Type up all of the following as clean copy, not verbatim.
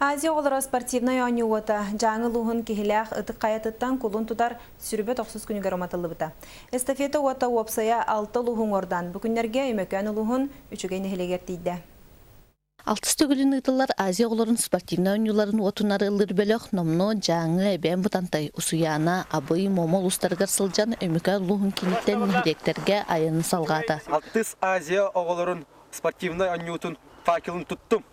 Азия оҕолоро спортивнай оонньуу уота Дьааҥы улууһун Киһилээх Ытык Хайатыттан кулун тутар 29 күнүгэр уматыллыбыта. Эстафета уота уопсайа алта улууһу уҥуордаан, бу күннэргэ Өймөкөөн улууһун Үчүгэй нэһилиэгэр тиийдэ. Алтыс төгүлүн ыытыллар Азия оҕолорун спортивнай оонньууларын уотун арыаллыыр бөлөх номнуо Дьааҥы, Эбээн Бытантай, Усуйаана, Абый, Муома улуустарыгар сылдьан Өймөкөөн улууһун кииниттэн нэһилиэктэргэ айанын салҕаата. Алтыс Азия оҕолорун спортивнай оонньуутун факелын туттум.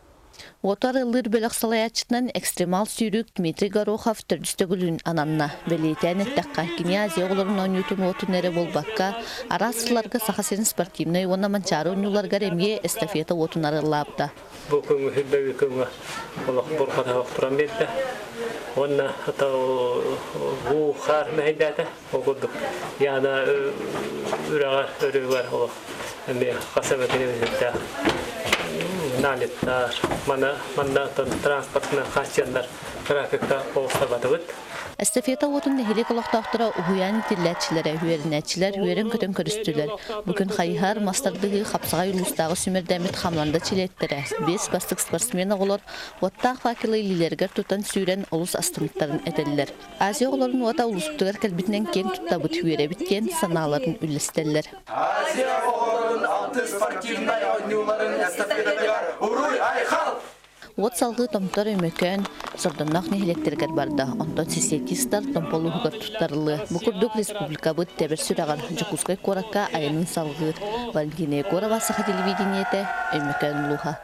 Уоту арыаллыыр бөлөх салайааччытынан экстремал сүүрүүк Дмитрий Горохов төрдүс төгүлүн ананна. Бэлиэтээн эттэххэ, кини Азия оҕолорун оонньуутун уотун эрэ буолбакка, араас сылларга Саха сирин спортивнай уонна Манчаары оонньууларыгар эмиэ эстафета уотун арыаллаабыта. Бу көҥү сүрбэби көҥө олох бурҕата туран биэрдэ. Уонна бу хаар мэһэйдээтэ. Ол курдук Яна үрэҕэр өрүгэр олох эмиэ хас эмэ километрдээх налеттар мана манна транспортынан хааччыйаннар графикта оҕустарбатыбыт. Эстафета уотун нэһилиэк олохтоохторо уһуйаан иитиллээччилэрэ, үөрэнээччилэр үөрэн-көтөн көрүстүлэр. Бу күн хайыһар, мас тардыһыы, хапсаҕай улуустааҕы сүүмэрдэммит хамаанда чилиэттэрэ, биэс бастык спортсмен оҕолор уоттаах факелы илиилэригэр тутан сүүрэн олус астыммыттарын этэллэр. Азия оҕолорун уота улууспутугар кэлбитинэн киэн туттабыт, үөрэбит диэн санааларын үллэстэллэр. Азия оҕолорун алтыс спортивнай оонньууларын эстафетатыгар уруй-айхал! Уот салгыы Томтор Өймөкөөн, Сордонноох нэһилиэктэригэр барда. Онтон сесетистар Томпо улууһугар туттарыллыа. Бу курдук республикабыт тэбэр сүрэҕэр Дьокуускай куоракка айанын салгыыр. Валентина Егорова, Саха телевидениетэ, Өймөкөөн улууһа.